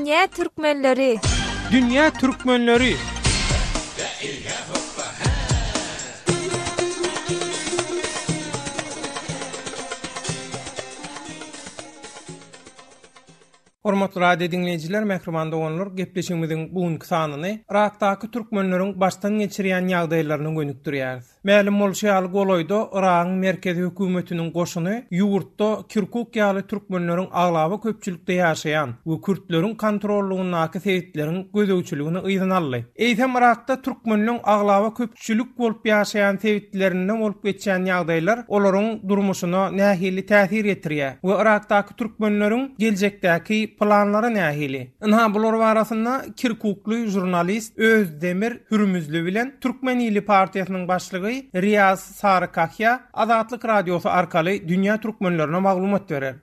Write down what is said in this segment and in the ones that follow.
Dünýä türkmenleri! Dünýä türkmenleri! Hormatly radio diňleýjiler, mähriban doganlar, gepleşigimiziň bu günki sanyny Yrakdaky türkmenleriň başdan geçirýän ýagdaýlaryna gönükdirýäris. Mälim bolşy ýaly, golaýda Yragyň merkezi hökümetiniň goşuny ýurtda Kirkuk ýaly türkmenleriň aglaba köpçülikde ýaşaýan we kürtleriň kontrollygyndaky sebitleriň gözegçiligini yzyna aldy. Eýsem Yrakda türkmenleň aglaba köpçülik bolup ýaşaýan sebitlerinde bolup geçýän ýagdaýlar olaryň durmuşyna nähili täsir ýetirýär we Yrakdaky türkmenleriň geljekdäki planlary nähili? Ynha, bular barasynda kirkukly žurnalist Özdemir Hürmüzli bilen Türkmen ili partiýasynyň başlygy Riýaz Sarykahýa Azatlyk Radiosy arkaly dünýä türkmenlerine maglumat berer.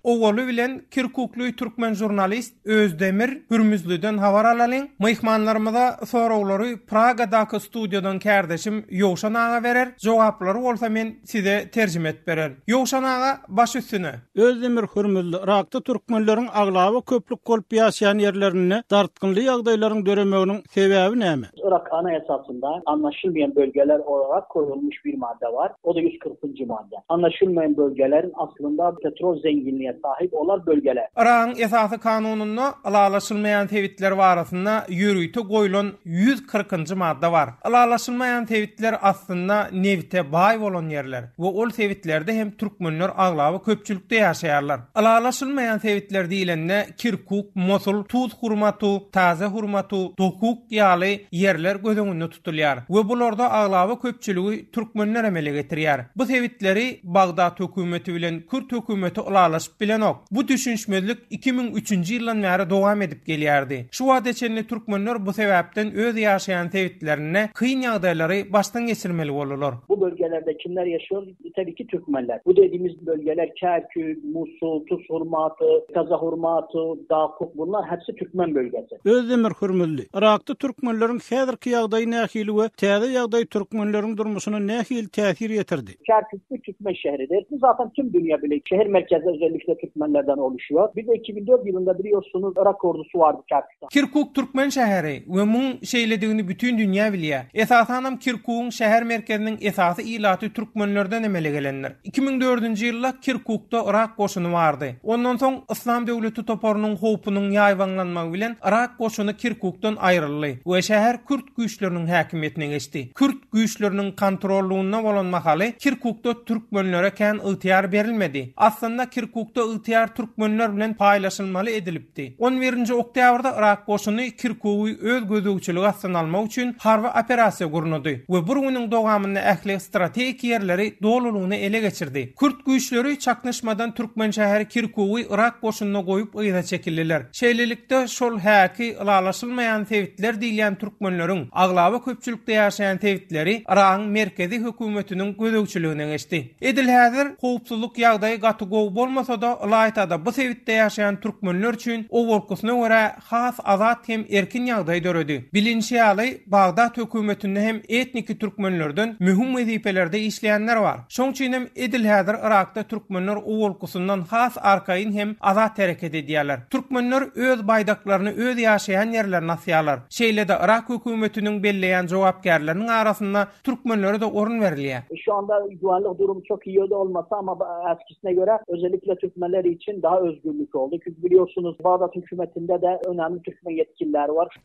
Owaly bilen kirkukly türkmen žurnalist Özdemir Hürmüzliden habar alalyň. Myhmanlarymyza soraglary Pragadaky studiýadan kärdeşim Ýowşan aga berer, jogaplary bolsa men size terjime edip bererin. Ýowşan aga, baş üstüne. Özdemir Hürmüzli, Yrakda türkmenleriň aglaba köplük bolup ýaşaýan ýerlerinde dartgynly ýagdaýlaryň döremeginiň sebäbi näme? Yrak Anayasasynda anlaşylmayan bölgeler olarak koyulmuş bir madde var. O da 140. madde. Anlaşılmayan bölgelerin aslında petrol zenginliğe sahip olan bölgeler. Yragyň esasy kanunynda ylalaşylmaýan sebitler barasynda ýörite goýlan 140-njy madda bar. Ylalaşylmaýan sebitler aslynda nebite baý bolan ýerler we ol sebitlerde hem türkmenler aglaba köpçülikde ýaşaýarlar. Ylalaşylmaýan sebitler diýlende Kirkuk, Mosul, Tuz Hurmatu, Taze Hurmatu, Dohuk ýaly ýerler göz öňünde tutulýar we bularda aglaba köpçüligi türkmenler emele getirýär. Bu sebitleri Bagdat hökümeti bilen kürt hökümeti ylalaşyp bilenok. Bu düşünişmezlik 2003-nji ýyldan bäri dowam edip gelýärdi. Şu wagta çenli türkmenler bu sebäpden öz ýaşaýan sebitlerinde kyn ýagdaýlary başdan geçirmeli boldular. Bu bölgelerde kimler yaşıyor? Tabii ki Türkmenler. Bu dediğimiz bölgeler Kerkük, Musul, Tuzhurmatu, Kazahurmatu, Dakuk bunlar hepsi Türkmen bölgesi. Özdemir Hürmüzli, Yrakda türkmenleriň häzirki ýagdaýy nähili we täze ýagdaý türkmenleriň durmuşyna nähili täsir ýetirdi? Kerkük bir Türkmen şehridir. Bu zaten tüm dünya bilir. Şehir merkezi özellikle Türkmenlerden oluşuyor. Bir de 2004 yılında biliyorsunuz Irak ordusu vardı Kerkük'te. Kirkuk türkmen şäheri we muň şeýledigini bütin dünýä bilýär. Esasanam Kirkugyň şäher merkeziniň esasy ilaty türkmenlerden emele gelendir. 2004-nji ýylda Kirkukda Yrak goşuny bardy. Ondan soň Yslam döwleti toparynyň howpunyň ýaýbaňlanmagy bilen Yrak goşuny Kirkukdan aýryldy we şäher kürt güýçleriniň häkimiýetine geçdi. Kürt güýçleriniň kontrollygynda bolan mahaly Kirkukda türkmenlere kän ygtyýar berilmedi. Aslynda Kirkukda ygtyýar türkmenler bilen paýlaşylmaly edilipdi. On birinji oktýabrda Yrak goşuny Kirkugy öz gözegçiligi astyna almak üçin harby operasiýa gurnady we bir günüň dowamynda ähli strategik ýerleri dolulygyna ele geçirdi. Kürt güýçleri çaknyşmadan türkmen şäheri Kirkugy Yrak goşunyna goýup yza çekildiler. Şeýlelikde, şol häki ylalaşylmaýan sebitler diýilýän türkmenleriň aglaba köpçülikde ýaşaýan sebitleri Yragyň merkezi hökümetiniň gözegçiligine geçdi. Edil häzir howpsuzlyk ýagdaýy gaty gowy bolmasa-da, ylaýta-da bu sebitde ýaşaýan türkmenler üçin owalkysyna görä has azat hem erkin ýagdaý döredi. Bilinişi ýaly, Bagdat hökümetinde hem etniki türkmenlerden möhüm wezipelerde işleýänler bar. Şoň üçin hem edil häzir Yrakda türkmenler owalkysyndan has arkaýyn hem azat hereket edýärler. Türkmenler öz baýdaklaryny öz ýaşaýan ýerlerine asýarlar. Şeýle-de Yrak hökümetiniň belleýän jogapkärleriniň arasynda türkmenlere-de orun berilýär. Şu anda güvenlik durumu çok iyi de olmasa ama eskisine göre özellikle Türkmenler için daha özgürlük oldu. Çünkü biliyorsunuz Bağdat hükümetinde de önemli Türkmen yetkililer var.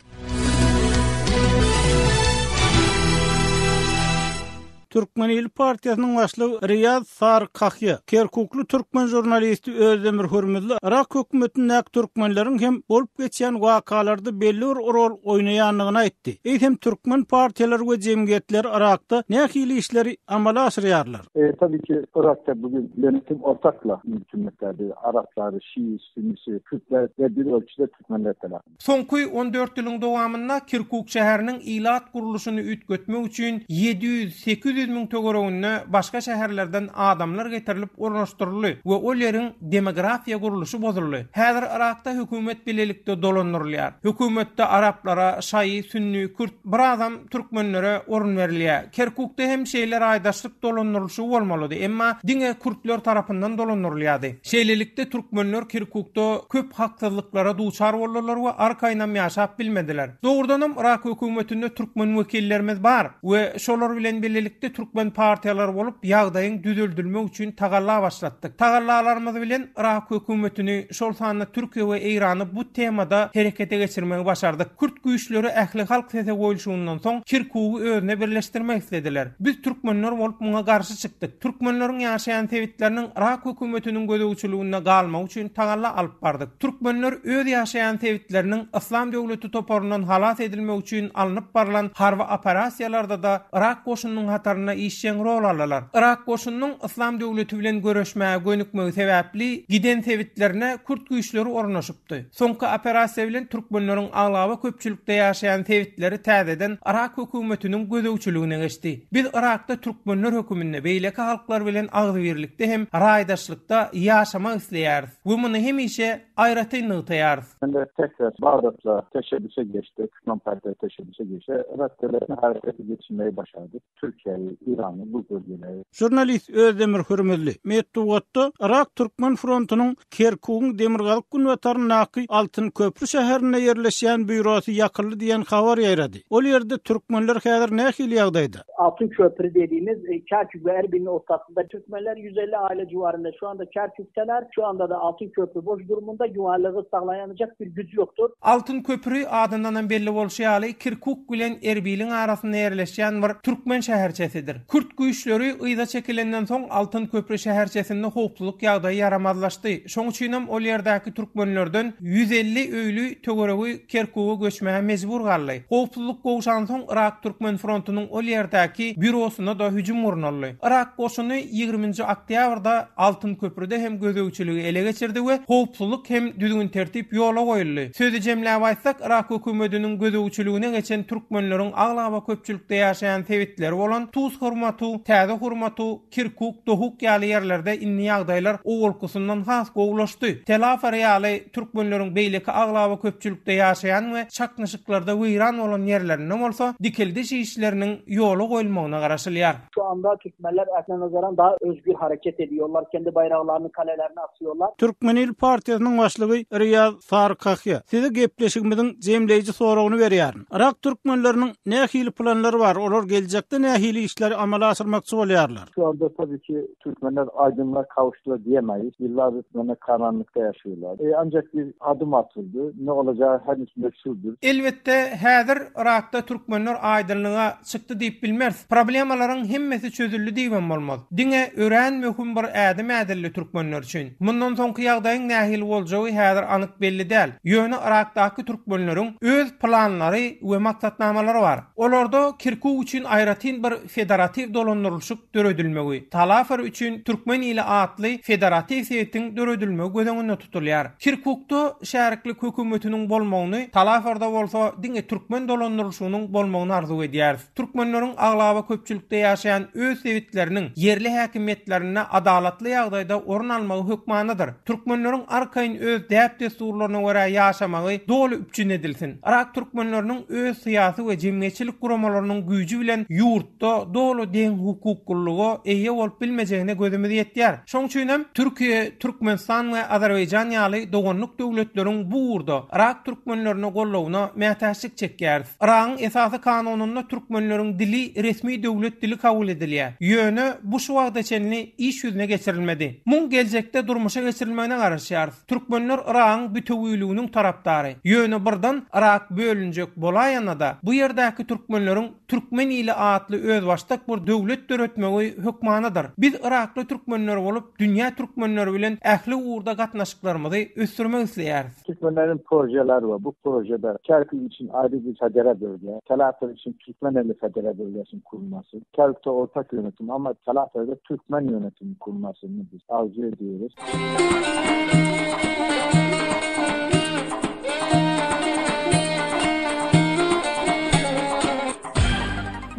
Türkmen ili partiýasynyň başlygy Riýaz Sarykahýa, kerkukly türkmen žurnalisti Özdemir Hürmüzli Yrak hökümetindäki türkmenleriň hem bolup geçýän wakalarda belli bir rol oýnaýandygyny aýtdy. Eýsem türkmen partiýalary we jemgyýetleri Yrakda nähili işleri amala aşyrýarlar? E, tabii ki Irak'ta bugün yönetim ortakla mümkünlüklerdi. Araplar, Şii, Sünnisi, Kürtler ve bir ölçüde Türkmenler tarafından. Soňky on dört ýylyň dowamynda Kirkuk şäheriniň ilat gurluşyny üýtgetmek üçin 700-800. 800 müň töwereginde başga şäherlerden adamlar getirilip ornaşdyryldy we ol ýeriň demografiýa gurluşy bozuldy. Häzir Yrakda hökümet bilelikde dolandyrylýar. Hökümetde araplara, şaýy, sünni, kürt, birazam türkmenlere orun berilýär. Kerkukda hem şeýle raýdaşlyk dolandyrylyşy bolmalydy, emma diňe kürtler tarapyndan dolandyrylýardy. Şeýlelikde türkmenler Kirkukda köp haksyzlyklara duçar boldular we arkaýynam ýaşap bilmediler. Dogrudanam Yrak hökümetinde türkmen wekillerimiz bar we şolar bilen bilelikde türkmen partiýalary bolup ýagdaýyň düzeldilmegi üçin tagalla başlatdyk. Tagallalarymyz bilen Yrak hökümetini, şol sanda Türkiýe we Eýrany bu temada herekete geçirmegi başardyk. Kürt güýçleri ählihalk sese goýulşygyndan soň Kirkugy özüne birleşdirmek islediler. Biz türkmenler bolup muňa garşy çykdyk. Türkmenleriň ýaşaýan sebitleriniň Yrak hökümetiniň gözegçiliginde galmagy üçin tagalla alyp bardyk. Türkmenler öz ýaşaýan sebitleriniň Yslam döwleti toparyndan halas edilmegi üçin alnyp barlan harby operasiýalarda-da Yrak goşunynyň hatarynda işjeň rol aldylar. Yrak goşunynyň Yslam döwleti bilen göreşmäge gönükmegi sebäpli giden sebitlerine kürt güýçleri ornaşypdy. Soňky operasiýa bilen türkmenleriň aglaba köpçülikde ýaşaýan sebitleri täzeden Yrak hökümetiniň gözegçiligine geçdi. Biz Yrakda türkmenler höküminde beýleki halklar bilen agzybirlikde hem raýdaşlykda ýaşamak isleýäris we muny hemişe aýratyn nygtaýarys. Hem-de tekrar Bagdatda teşebbüse geçdi, türkmen partiýasy teşebbüse geçdi. Yrak döwletini harekete geçirmegi başardyk. Türkiýeyi, Irany bu bölgeleri. Žurnalist Özdemir Hürmüzli, metbugatda Yrak-türkmen frontunyň Kerkugyň demirgazyk-günbataryndaky Altyn köpri şäherinde ýerleşýän býurosy ýakyldy diýen habar ýaýrady. Ol ýerde türkmenler häzir nähili ýagdaýda? Altyn köpri dediğimiz Kerkük ve Erbil'in ortasında Türkmenler 150 aile civarında şu anda Kerkük'teler. Şu anda da Altın köprü boş durumunda güvenliği sağlayanacak bir güç yoktur. Altyn köpri adyndanam belli bolşy ýaly Kirkuk bilen Erbiliň arasynda ýerleşýän bir türkmen şäherçesidir. Kürt güýçleri yza çekilenden soň Altyn köpri şäherçesinde howpsuzlyk ýagdaýy ýaramazlaşdy. Şoň üçinem ol ýerdäki türkmenlerden 150 öýli töweregi Kerkuga göçmäge mejbur galdy. Howpsuzlyk gowşansoň Yrak türkmen frontunyň ol ýerdäki býurosyna-da hüjüm gurnaldy. Yrak goşuny ýigriminji oktýabrda Altyn köprüde hem gözegçiligi ele geçirdi we howpsuzlyk hem düzgün-tertip ýola goýuldy. Sözi jemläp aýtsak, Yrak hökümetiniň gözegçiligine geçen türkmenleriň aglaba köpçülikde ýaşaýan sebitleri bolan Tuz-Hurmatu, Täze Hurmatu, Kirkuk, Dohuk ýaly ýerlerde indi ýagdaýlar owalkysyndan has gowulaşdy. Telafar ýaly türkmenleriň beýleki aglaba köpçülikde ýaşaýan we çaknyşyklarda weýran bolan ýerlerinde bolsa dikeldiş işleriniň ýola goýulmagyna garaşylýar. Şu anda türkmenler äsine nazaran daha özgür hareket ediyorlar, kendi bayraklarını kalelerine asıyorlar. Türkmen il partiýasynyň başlygy Riýaz Sarykahýa, Size gepleşigimiziň jemleýji soragyny berýärin. Yrak türkmenleriniň nähili planlary bar, olar geljekde nähili işleri amala aşyrmakçy bolýarlar? Şu anda tabii ki türkmenler aydınlığa kavuştular diyemeyiz. Yıllardır türkmenler karanlıkta yaşıyorlar. E, ancak bir adım atıldı. Ne olacağı henüz meçhuldür. Elbetde, häzir Yrakda türkmenler aýdynlyga çykdy diýip bilmeris. Problemalaryň hemmesi çözüldi diýibem bolmaz. Diňe örän möhüm bir ädim ädildi türkmenler üçin. Mundan soňky ýagdaýyň nähili boljagy häzir anyk belli däl. Ýöne Yrakdaky türkmenleriň öz planlary we maksatnamalary bar. Olarda Kirkuk üçin aýratyn bir federatiw dolandyrylyşyk döredilmegi, Talafer üçin Türkmen ili atly federatiw sebitiň döredilmegi göz öňünde tutulýar. Kirkukda şäriklik hökümetiniň bolmagyny, Talaferde bolsa diňe türkmen dolandyrylyşygynyň bolmagyny arzuw edýäris. Türkmenleriň aglaba köpçülikde ýaşaýan öz sebitleriniň ýerli häkimiýetlerinde adalatly ýagdaýda orun almagy hökmanydyr. Türkmenleriň arkaýyn öz däp-dessurlaryna görä ýaşamagy doly üpjün edilsin. Yrak türkmenleriniň öz syýasy we jemgyýetçilik guramalarynyň güýji bilen ýurtda doly deňhukuklylyga eýe bolup bilmejegine gözümiz ýetýär. Şoň üçin hem Türkiýe, Türkmenistan we Azerbaýjan ýaly doganlyk döwletleriň bu ugurda Yrak türkmenlerine goldawyna mätäçlik çekýäris. Yragyň esasy kanunynda türkmenleriň dili resmi döwlet dili kabul edilýär. Ýöne bu şu wagta çenli iş ýüzüne geçirilmedi. Muň geljekde durmuşa geçirilmegine garaşýarys. Türkmenler Yragyň bütewiliginiň tarapdary. Ýöne birden Yrak bölünjek bolaýanda-da, bu ýerdäki türkmenleriň Türkmen ili atly özbaşdak bir döwlet döretmegi hökmanydyr. Biz yrakly türkmenler bolup, dünýä türkmenleri bilen ähli ugurda gatnaşyklarymyzy ösdürmek isleýäris. Türkmenleriň projeleri bar. Bu projede Kerkük üçin aýry bir federal bölge, Telafer üçin Türkmen eli federal bölgesiniň kurulmasy, Kerkükde ortak ýönetim, amma Telaferde türkmen ýönetimi kurulmasyny biz arzuw edýäris.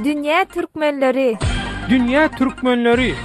Dünýä türkmenleri! Dünýä türkmenleri!